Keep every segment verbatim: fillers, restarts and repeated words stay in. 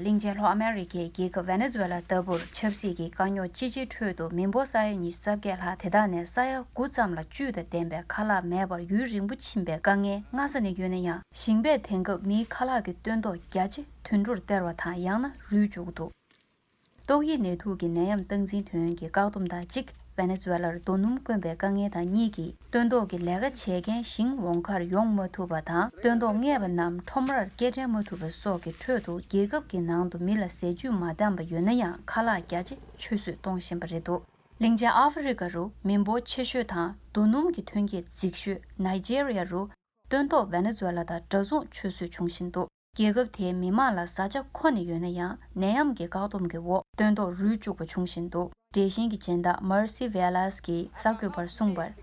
གླིང་ཆེན་ལྷོ་ཨ་མེ་རི་ཁའི་རྒྱལ་ཁབ་ཝེ་ནེ་ཛུ་ཝེ་ལ་ལྟ་བུར་ཆབ་སྲིད་ཀྱི་དཀའ་རྙོག་ཅི་ཆེའི་ཁྲོད་དུ་མི་འབོར་ས་ཡ་ཉི་ཤུ་རྩ་བརྒྱད་ལྷག་དེ་དག་ནས་ས་ཡ་དགུ་ཙམ་ལ་བཅུད་དང་ལྡན་པའི་ཁ་ལག་མེད་པར་ཡུན་རིང་པོ་ཕྱིན་པའི་དཀའ་ངལ་སྔ་ས་ནས་ཡོད་ན་ཡང་། ཞིང་པས་དེང་སྐབས་མིའི་ཁ་ལག་གི་སྟོན་ཐོག་རྒྱ་ཆེ་དུད་འགྲོར་སྟེར་བ་དང་ཡང་ན་རུལ་བཅུག་འདུག་ཏོག་དབྱིབས་ནད་དུག་གི་ནད་ཡམས་སྟངས་འཛིན་དོན་གྱི་བཀག་སྡོམ་དང་གཅིག་ཝེ་ནེ་ཛུ་ཝེ་ལར་རྡོ་སྣུམ་དཀོན་པའི་དཀའ་ངལ་དང་གཉིས་ཀྱིས། སྟོན་ཐོག་གི་ལས་ཀ་བྱེད་མཁན་ཞིང་འོང་ཁར་ཡོང་མ་ཐུབ་པ་དང་། སྟོན་ཐོག་རྙེད་པ་རྣམས་ཁྲོམ་རར་སྐྱེལ་འདྲེན་མ་ཐུབ་པ་སོགས་ཀྱི་ཁྲོད་དུ། རྒྱལ་ཁབ་ཀྱི་ནང་དུ་མི་ལ་ཟས་བཅུད་མ་འདང་པ་ཡོད་ན་ཡང་། ཁ་ལག་རྒྱ་ཆེ་ཆུད་ཟོས་གཏོང་བཞིན་པ་རེད་འདུག་གླིང་ཆེན་ཨ་ཧྥེ་རི་ཀ་རུ་མི་འབོར་ཆེ་ཤོས་དང་རྡོ་སྣུམ་གྱི་ཐོན་སྐྱེད་རྫིག་ཤོས་ནཱི་ཇེ་རི་ཡ་རུ། སྟོན་ཐོག་ཝེ་ནེ་ཛུ་ཝེ་ལ་དང་འདྲ་མཚུངས་ཆུད་ཟོས་བྱུང་བཞིན་འདུག་རྒྱལ་ཁབ་དེའི་མི་དམངས་ལ་བཟའ་བཅའ་མཁོ་ནས་ཡོད་ན་ཡང་། ནད་ཡམས་ཀྱི་བཀག་སྡོམ་གྱི་འོག་སྟོན་ཐོག་རུལ་བཅུག་པ་བྱུང་བཞིན་འདུག་འབྲས་ཞིང་གི་སྦྱིན་བདག་མར་སི་ཝེ་ལཱས་ཀྱིས་གསར་འགོད་པར་གསུངས་པར།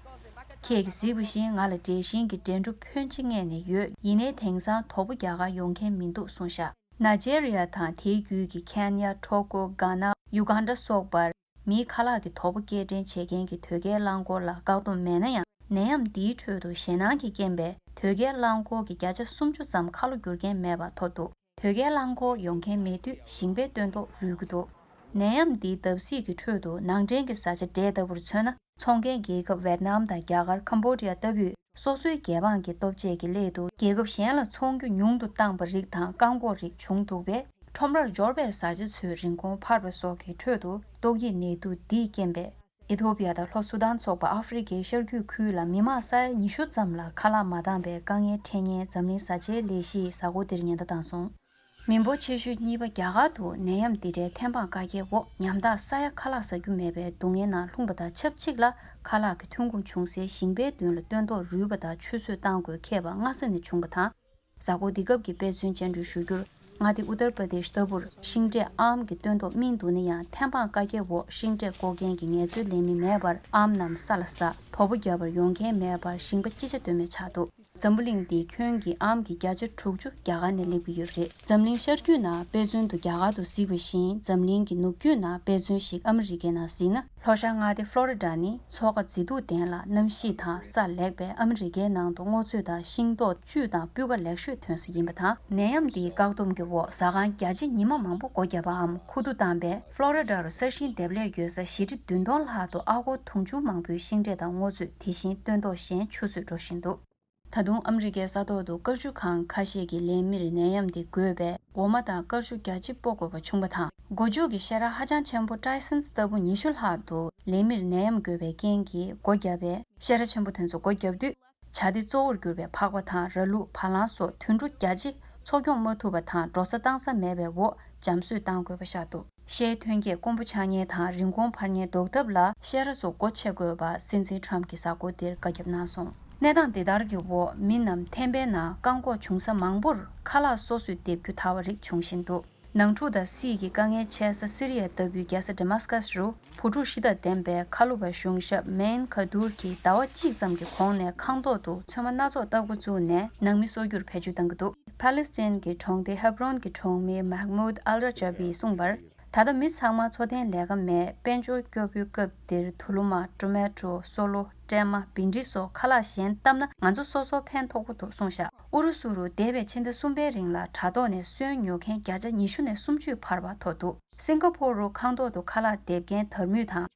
ཁྱེད་ཀྱིས་གཟིགས་པ་བཞིན་ང་ལ་འབྲས་ཞིང་གི་འགྲན་བསྡུར་ཕོན་ཆེ་རྙེད་ནས་ཡོད། ཡིན་ནའི་དེང་སང་དོ་པོ་རྒྱག་གར་ཡོང་མཁན་མི་འདུག་གསུངས་བཞག་ནཱི་ཇེ་རི་ཡ་དང་དེའི་རྒྱུད་ཀྱི་ཁེན་ཡ། ཊོ་གོ། གྷ་ན། ཡུ་གྷན་ཌ་སོགས་པར། མིའི་ཁ་ལག་གི་དོ་པོ་སྐྱེལ་འདྲེན་བྱེད་མཁན་གྱི་དོས་སྐྱེལ་རླངས་འཁོར་ལ་བཀག་སྡོམ་མེད་ན་ཡང་། ནད་ཡམས་འདིའི་ཁྲོད་དུ་ཞེད་སྣང་གི་རྐྱེན་པས། དོས་སྐྱེལ་རླངས་འཁོར་གྱི་བརྒྱ་ཆ་སུམ་ཅུ་ཙམ་ཁ་ལོ་བསྒྱུར་མཁན་མེད་པ་ཐོབ་འདུག་དོས་སྐྱེལ་རླངས་འཁོར་ཡོང་མཁན་མེད་དུས་ཞིང་པའི་སྟོན་ཐོག་རུལ་གྱི་འདུག་ནད་ཡམས་འདིའི་བརྡབ་གསིག་གི་ཁྲོད་དུ་ནང་འདྲེན་གྱི་བཟའ་བཅའ་འབྲས་ལྟ་བུར་མཚོན་ན། ཚོང་མཁན་རྒྱལ་ཁབ་ཝེད་ནམ་དང་རྒྱ་གར། ཀམ་བོ་ཌི་ཡ་ལྟ་བུས་སོ་སོའི་རྒྱལ་འབངས་ཀྱི་སྟོབས་ཆེ་གི་སླད་དུ། རྒྱལ་ཁབ་གཞན་ལ་ཚོང་རྒྱུ་ཉུང་དུ་བཏང་པ་རིགས་དང་བཀག་འགོག་རིགས་བྱུང་འདུག་པས། ཁྲོམ་རར་འབྱོར་པའི་བཟའ་བཅའ་ཚོའི་རིན་གོང་འཕར་བ་སོགས་ཀྱི་ཁྲོད་དུ། ཏོག་དབྱིབས་ནད་དུག་འདིའི་རྐྱེན་པས། ཨི་ཐོ་པི་ཡ་དང་ལྷོ་སུ་དཱན་སོགས་པ་ཨ་ཧྥེ་རི་ཁའི་ཤར་རྒྱུད་ཁུལ་ལ་མི་མང་ས་ཡ་ཉི་ཤུ་ཙམ་ལ་ཁ་ལག་མ་འདང་པའི་དཀའ་ངལ་འཕྲད་མཁན་འཛམ་གླིང་བཟའ་བཅའི་ལས་གཞི་ཡིས་གཟའ་འཁོར་འདིར་ཉེན་བརྡ་བཏང་སོང་། མི་འབོར་ཆེ་ཤོས་གཉིས་པ་རྒྱ་གར་དུ་ནད་ཡམས་འདི་འདྲའི་ཐེམ་སྤང་བཀའ་རྒྱའི་འོག་ཉམ་ཐག་ས་ཡ་ཁ་ལག་ཟ་རྒྱུ་མེད་པའི་སྡུག་བསྔལ་ནང་ལྷུང་པ་དང་ཆབས་ཅིག་ལ། ཁ་ལག་གི་ཐོན་ཁུངས་ཆུང་སའི་ཞིང་པའི་མདུན་ལ་སྟོན་ཐོག་རུལ་བ་དང་ཆུད་ཟོས་གཏང་དགོས་འཁེལ་བ་སྔ་ས་ནས་བྱུང་བ་དང་། གཟའ་འཁོར་འདི་སྐབས་ཀྱི་དཔེ་མཚོན་སྤྱན་འགྲོལ་ཞུ་རྒྱུར། མངའ་སྡེ་ཨུ་ཏར་པར་དེཤ་ལྟ་བུར་ཤིང་འབྲས་ཨམ་གྱི་སྟོན་ཐོག་སྨིན་འདུག་ན་ཡང་། ཐེམ་སྤང་བཀའ་རྒྱའི་འོག་ཤིང་འབྲས་བརྐོ་མཁན་གྱི་ངལ་རྩོལ་ལས་མི་མེད་པར། ཨམ་རྣམས་ས་ལ་ཟག་དོ་པོ་བརྒྱབ་པར་ཡོང་མཁན་མེད་པར། ཞིང་པ་ཅི་བྱ་གཏོལ་མེད་ཆགས་འདུག་འཛམ་བུ་གླིང་འདིའི་ཁྱོན་གྱི་ཨམ་གྱི་བརྒྱ་ཆ་དྲུག་ཅུ་རྒྱ་གར་ནས་སླེབས་ཀྱི་ཡོད་པ་རེད། འཛམ་གླིང་ཤར་རྒྱུད་ནང་དཔེ་མཚོན་དུ་རྒྱ་གར་དུ་གཟིགས་པ་བཞིན། འཛམ་གླིང་གི་ནུབ་རྒྱུད་ནང་དཔེ་མཚོན་ཞིག་ཨ་མི་རི་ཀའི་ནང་གཟིགས་ན། ལྷོ་ཤར་མངའ་སྡེ་ཕློ་རི་ཌ་ནི་མཚོ་ཁ་མཛེས་སྡུག་ལྡན་ལ་གནམ་གཤིས་དྭངས་ས་ལེགས་པས། ཨ་མི་རི་ཀའི་ནང་དུ་སྔོ་ཚོད་དང་ཤིང་ཏོག་བཅུད་དང་སྤུས་ཀ་ལེགས་ཤོས་ཐོན་ས་ཡིན་པ་དང་། ནད་ཡམས་འདིའི་བཀག་སྡོམ་གྱི་འོག་ཟ་ཁང་རྒྱ་ཆེ་ཉི་མ་མང་པོ་སྒོ་བརྒྱབ་པའམ་ཁུ་བསྡུ་བཏང་བས། ཕློ་རི་ཌ་རུ་ས་ཞིང་འདེབས་ལས་ཡོད་ས་བཞི་ཁྲི་བདུན་སྟོང་ལྷག་ཏུ་ཨ་སྒོར་དུང་ཕྱུར་མང་པོའི་ཤིང་འབྲས་དང་སྔོ་ཚོད། དེ་བཞིན་སྟོན་ཐོག་གཞན་ཆུད་ཟོས་འགྲོ་བཞིན་འདུག་ད་དུང་ཨ་མི་རི་ཀའི་ས་ཐོག་ཏུ་དཀར་ཆུ་ཁང་ཁ་ཤས་ཀྱི་ལས་མིར་ནད་ཡམས་འདི་འགོས་པས། འོ་མ་དང་དཀར་ཆུ་རྒྱ་ཆེ་སྤོ་དགོས་པ་བྱུང་བ་དང་། སྒོ་ཕྱུགས་ཀྱི་བཤས་ར་ཧ་ཅང་ཆེན་པོ་ཏྲའི་སན་ལྟ་བུ་ཉི་ཤུ་ལྷག་ཏུ་ལས་མིར་ནད་ཡམས་འགོས་པའི་རྐྱེན་གྱིས་སྒོ་བརྒྱབ་པས། བཤས་ར་ཆེན་པོ་དེ་ཚོ་སྒོ་བརྒྱབ་དུས། བྱ་དེ་གཙོ་བོར་གྱུར་པའི་ཕག་པ་དང་། ར་ལུག་བ་ལང་སོགས་དུད་འགྲོ་རྒྱ་ཆེ་འཚོ་སྐྱོང་མ་ཐུབ་པ་དང་། འགྲོ་ས་བཏང་ས་མེད་པའི་འོག་འཇམ་གསོས་བཏང་དགོས་པ་ཤར་འདུག་བཤས་ཐོན་སྐྱེད་དཀོན་པོ་ཆགས་ཉེན་དང་རིན་གོང་འཕར་ཉེན་ཟློག་ཐབས་ལ། བཤས་ར་ཚོ་སྒོ་ཕྱེ་དགོས་པ་སྲིད་འཛིན་ཊམ་གྱིས་གཟའ་འཁོར་འདིར་བཀའ་ཁྱབ་གནང་སོང་། གནས་སྟངས་འདི་ལྟར་གྱི་འོག་མི་རྣམས་ཐེམ་པའི་ནང་བཀག་འགོག་བྱུང་ས་མང་པོར་ཁ་ལག་སོ་སོས་འདེབས་རྒྱུ་དལ་བ་རིགས་བྱུང་བཞིན་འདུག་ནང་འཁྲུག་དང་སྲིད་ཀྱི་དཀའ་ངལ་ཆེ་ས་སི་རི་ཡ་ལྟ་བུའི་རྒྱལ་ས་ཌེ་མཱ་སི་ཀཱས་རུ། བུ་ཕྲུག་བཞི་དང་ལྡན་པའི་ཁ་ལོ་བ་གཞུང་ཞབས་མེན་ཁ་དུར་གྱིས་ཟླ་བ་གཅིག་ཙམ་གྱི་གོང་ནས་ཁང་ཐོག་ཏུ་ཚོད་མ་སྣ་ཚོགས་བཏབ་འགོ་བཙུགས་ནས་ནང་མི་གསོ་རྒྱུར་བེད་སྤྱོད་གཏང་གི་འདུག་ཕཱ་ལེ་སི་ཐན་གྱི་གྲོང་སྡེ་ཧེབ་རོན་གྱི་གྲོང་མི་མཱ་ཧ་མུད་ཨལ་ར་ཇ་བིས་གསུངས་པར། ད་ལྟ་མི་ཚང་མ་འཚོ་རྟེན་ལས་ཀ་མེད། དཔལ་འབྱོར་སྐྱོ་པོའི་སྐབས་འདིར་དུ་ལུ་མ། ཊོ་མེ་ཊོ། སོ་ལོ། སྲན་མ། བིན་ཌི་སོགས་ཁ་ལག་གཞན་བཏབ་ན་ང་ཚོ་སོ་སོར་ཕན་ཐོགས་ཀྱི་འདུག་གསུངས་བཞག་ཨུ་རུ་སུ་རུ་འདས་པའི་ཕྱི་ཟླ་གསུམ་པའི་རིང་ལ་དྲ་ཐོག་ནས་སོན་ཉོ་མཁན་བརྒྱ་ཆ་ཉི་ཤུ་ནས་སུམ་ཅུ་འཕར་བ་ཐོབ་འདུག་སིང་ག་ཕོར་རུ་ཁང་ཐོག་ཏུ་ཁ་ལག་འདེབས་མཁན་དར་མུས་དང་།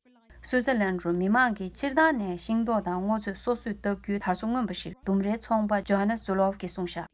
སུའུ་ཙེར་ལན་རུ་མི་མང་གིས་སྤྱིར་བཏང་ནས་ཤིང་ཏོག་དང་སྔོ་ཚོད་སོ་སོས་བཏབ་རྒྱུའི་དར་སོ་མངོན་པ་ཞིག་ལྡུམ་རའི་ཚོང་པ་ཇོ་ཧ་ན་ཛུ་ལོབ་ཀྱིས་གསུངས་བཞག